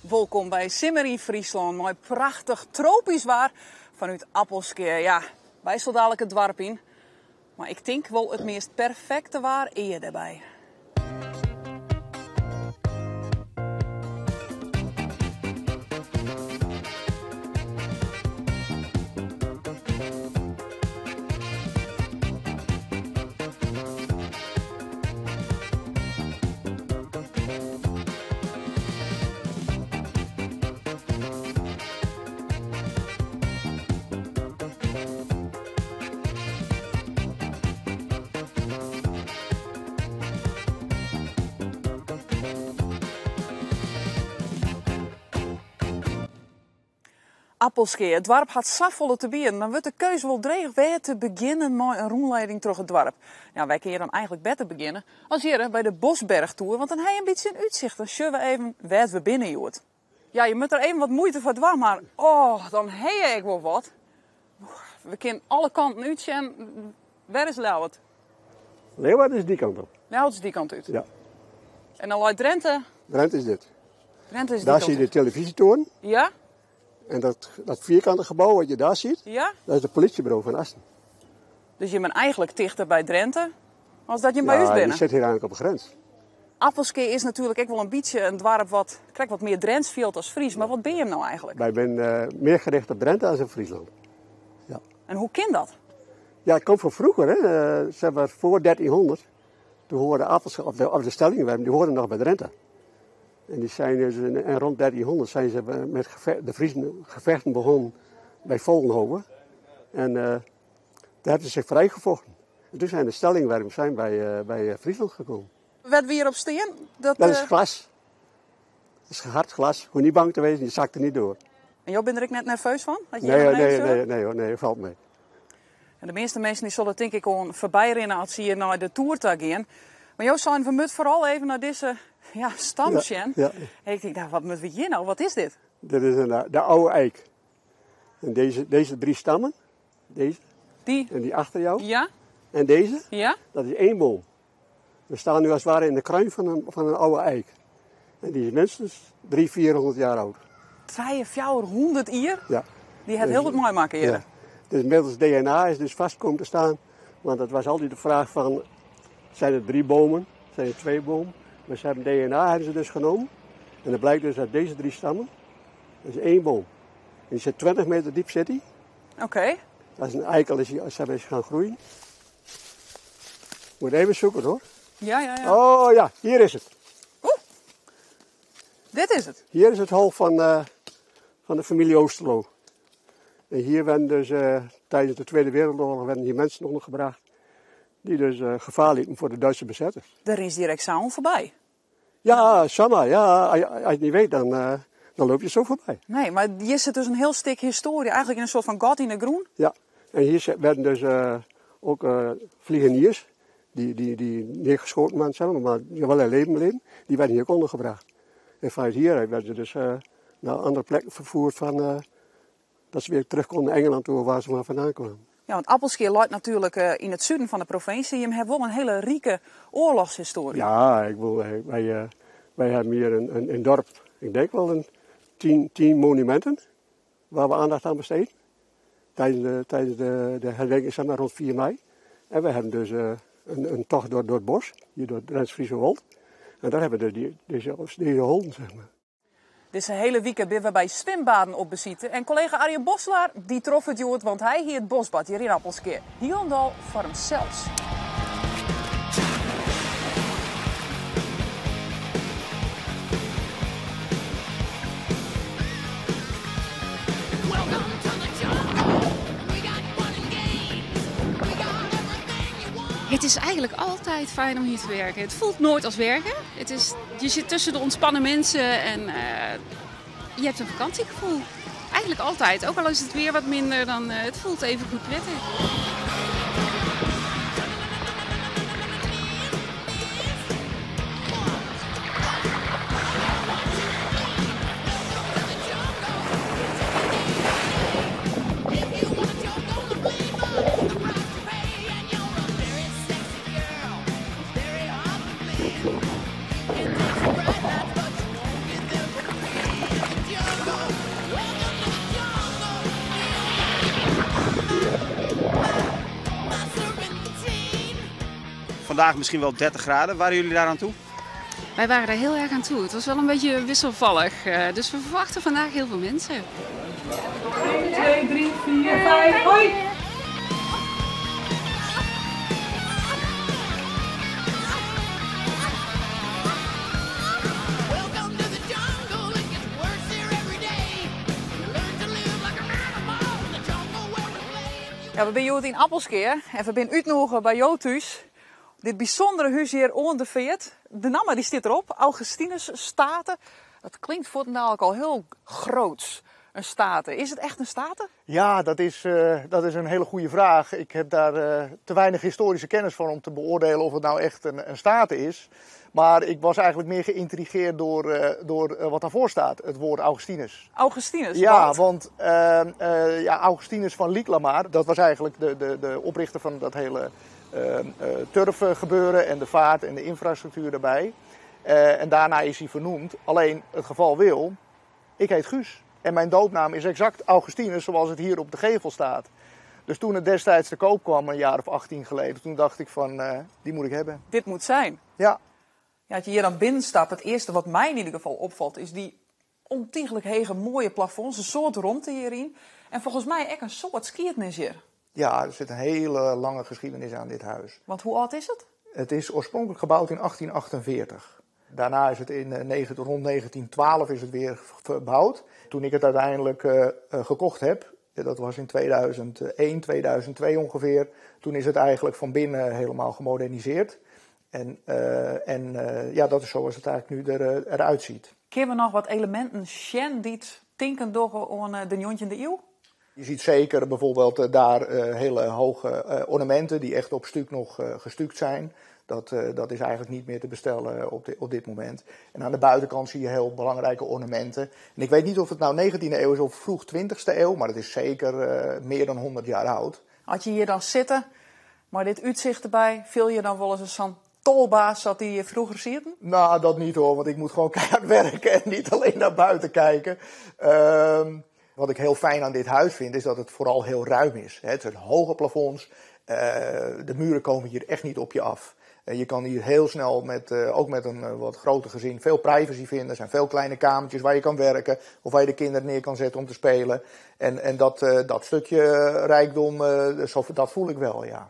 Wolkom by Simmer yn Fryslân mei prachtich tropysk waar fanút Appelskea. Ja, wy sille dalik it doarp yn, mar ik tink wol it meast perfekte waar ea dêrby. Appelskea, it doarp hat safolle te bieden, dan wurdt de keus wol dreech wêr te begjinnen mei in rûnleiding troch it doarp. Ja, wy kinne dan eigentlik better begjinne as hjir by de Bosbergtoer, want dan ha je in bytsje in útsicht. Dan sjogge we even wêr't we binne hjoed. Ja, je moatte der even wat muoite foar dwaan, mar oh, dan ha je ek wol wat. We kinne alle kanten útsjen. Wêr is Ljouwert? Ljouwert is dy kant op. Ljouwert is dy kant út. Ja. En dan leit Drenthe? Drenthe is dit. Drenthe is dy Daar kant zie je de út. televisietoren. Ja. En dat vierkante gebouw wat je daar ziet, Ja. dat is het politiebureau van Assen. Dus je bent eigenlijk tichter by Drenthe as dat je by Ja, ús je binne. zit hier eigenlijk op de grens. Appelskea is natuerlik ek wol in bytsje in doarp wat krekt wat mear Drents fielt as Fries, mar wat binne jim no eigentlik? Wy binne mear gericht op Drenthe as op Friesland. Ja. En hoe kin dat? Ja, het komt van vroeger, hè. Zeg maar voor 1300. Toen hoorde Appelskea, of de Stellingwerven, die hoorden nog bij Drenthe. En die zijn dus in, en rond 1300 zijn ze met de Friezen gevechten begonnen bij Vollenhoven. En daar hebben ze zich vrijgevochten. En toen zijn de Stellingwerven bij Friesland gekomen. Wat we hier op steen? Dat, Dat is glas. Dat is hard glas. Hoef niet bang te wezen, je zakt er niet door. En jou bent er ook net nerveus van? Dat je Nee, hier hoor, nog nee, even nee, zit? nee, hoor, nee, valt mee. En de meeste mensen die zullen denk ik gewoon voorbij rennen als ze hier naar de toer te gaan. Maar jou zijn we moet vooral even naar deze, ja, stam zien. En ik denk, nou, wat moeten we hier nou? Wat is dit? Dit is de oude eik. En deze drie stammen, deze Die? en die achter jou. Ja. En deze, Ja. dat is één boom. We staan nu als het ware in de kruin van een oude eik. En die is minstens drie, 400 jaar oud. Drie, 400 jaar? Ja. Die het heel wat mooi maken hier. Ja. Dus middels DNA is dus vast komen te staan. Want dat was altijd de vraag van, zijn het 3 bomen, zijn het 2 bomen? Maar ze hebben DNA hebben ze dus genomen. En dan blijkt dus dat deze 3 stammen, dat is 1 boom. En die zit 20 meter diep, zit die. Dat is een eikel, is die, is is gaan groeien. Moet even zoeken hoor. Ja, ja, ja. Oh ja, hier is het. Oeh, dit is het. Hier is het hol van de familie Oosterlo. En hier werden dus tijdens de Tweede Wereldoorlog werden hier mensen ondergebracht die dus gevaar liepen voor de Duitse bezetters. Er is direct samen voorbij. Ja, Samma, ja. Als je het niet weet, dan loop je zo voorbij. Nee, maar hier zit dus een heel stuk historie, eigenlijk in een soort van gat in de groen. Ja, en hier werden dus ook vliegeniers, die neergeschoten waren, zeg maar, maar die wel in leven bleven, die werden hier ook ondergebracht. En vanuit hieruit werden ze dus naar andere plekken vervoerd van dat ze weer terug konden naar Engeland toe, waar ze maar vandaan kwamen. Ja, want Appelskea ligt natuurlijk in het zuiden van de provincie. Je hebt wel een hele rijke oorlogshistorie. Ja, wij hebben hier een dorp, ik denk wel een 10 monumenten waar we aandacht aan besteden. Tijdens de herdenking, rond 4 mei. En we hebben dus een tocht door het bos, hier door het Drents-Friese Wold. En daar hebben we dus deze holden. Deze hele week hebben we bij zwembaden op bezieten. En collega Arjen Bosselaar die trof het jood, want hij hier het bosbad hier in Appelskea. Hielendal voor hemzelf. Het is eigenlijk altijd fijn om hier te werken. Het voelt nooit als werken. Je zit tussen de ontspannen mensen en je hebt een vakantiegevoel. Eigenlijk altijd. Ook al is het weer wat minder, dan het voelt even goed prettig. Vandaag misschien wel 30 graden. Waren jullie daar aan toe? Wij waren daar heel erg aan toe. Het was wel een beetje wisselvallig. Dus we verwachten vandaag heel veel mensen. 1, 2, 3, 4, 5. Hoi! Ja, we zijn hier in Appelskea en we zijn uitgenodigd bij jou thuis. Dit bijzondere huis hier onder de Veert. De naam die zit erop, Augustinus State. Dat klinkt voor het al heel groots, een state. Is het echt een state? Ja, dat is een hele goede vraag. Ik heb daar te weinig historische kennis van om te beoordelen of het nou echt een state is. Maar ik was eigenlijk meer geïntrigeerd door wat daarvoor staat, het woord Augustinus. Augustinus? Ja, wat? want Augustinus van Lycklama, dat was eigenlijk de oprichter van dat hele turfgebeuren en de vaart en de infrastructuur daarbij. En daarna is hij vernoemd. Alleen het geval wil, ik heet Guus. En mijn doopnaam is exact Augustinus zoals het hier op de gevel staat. Dus toen het destijds te koop kwam, een jaar of 18 geleden, toen dacht ik van, die moet ik hebben. Dit moet zijn? Ja. Ja, als je hier dan binnenstapt, het eerste wat mij in ieder geval opvalt, is die ontiegelijk hege mooie plafonds, een soort rondte hierin. En volgens mij ook een soort geschiedenis hier. Ja, er zit een hele lange geschiedenis aan dit huis. Want hoe oud is het? Het is oorspronkelijk gebouwd in 1848. Daarna is het in rond 1912 is het weer verbouwd. Toen ik het uiteindelijk gekocht heb, dat was in 2001, 2002 ongeveer, toen is het eigenlijk van binnen helemaal gemoderniseerd. En dat is zoals het eigenlijk nu eruit ziet. Kunnen we nog wat elementen zien die het tinken door aan de 19e eeuw? Je ziet zeker bijvoorbeeld daar hele hoge ornamenten die echt op stuk nog gestuukt zijn. Dat is eigenlijk niet meer te bestellen op dit moment. En aan de buitenkant zie je heel belangrijke ornamenten. En ik weet niet of het nou 19e eeuw is of vroeg 20e eeuw, maar het is zeker meer dan 100 jaar oud. Als je hier dan zitten, maar dit uitzicht erbij, viel je dan wel eens een zo'n tolbaas dat die hier vroeger zitten? Nou, dat niet hoor, want ik moet gewoon keihard werken en niet alleen naar buiten kijken. Wat ik heel fijn aan dit huis vind, is dat het vooral heel ruim is. Het zijn hoge plafonds, de muren komen hier echt niet op je af. Je kan hier heel snel, ook met een wat groter gezin, veel privacy vinden. Er zijn veel kleine kamertjes waar je kan werken of waar je de kinderen neer kan zetten om te spelen. En dat stukje rijkdom, dat voel ik wel, ja.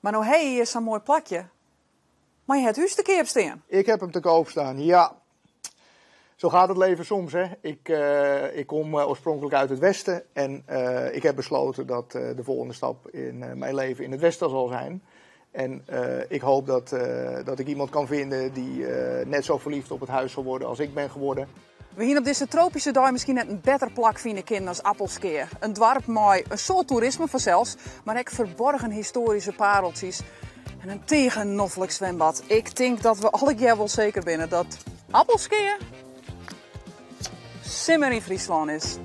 Maar nou, hey, hier is zo'n mooi plakje. Maar je hebt huis te koop staan. Ik heb hem te koop staan, ja. Zo gaat het leven soms, hè. Ik kom oorspronkelijk uit het Westen en ik heb besloten dat de volgende stap in mijn leven in het Westen zal zijn. En ik hoop dat ik iemand kan vinden die net zo verliefd op het huis zal worden als ik ben geworden. We hier op deze tropische dag misschien net een beter plak vinden kunnen als Appelskea. Een dorp met een soort toerisme vanzelfs, maar ook verborgen historische pareltjes en een tegennoffelijk zwembad. Ik denk dat we alle keer wel zeker binnen dat Appelskea simmer in Friesland is.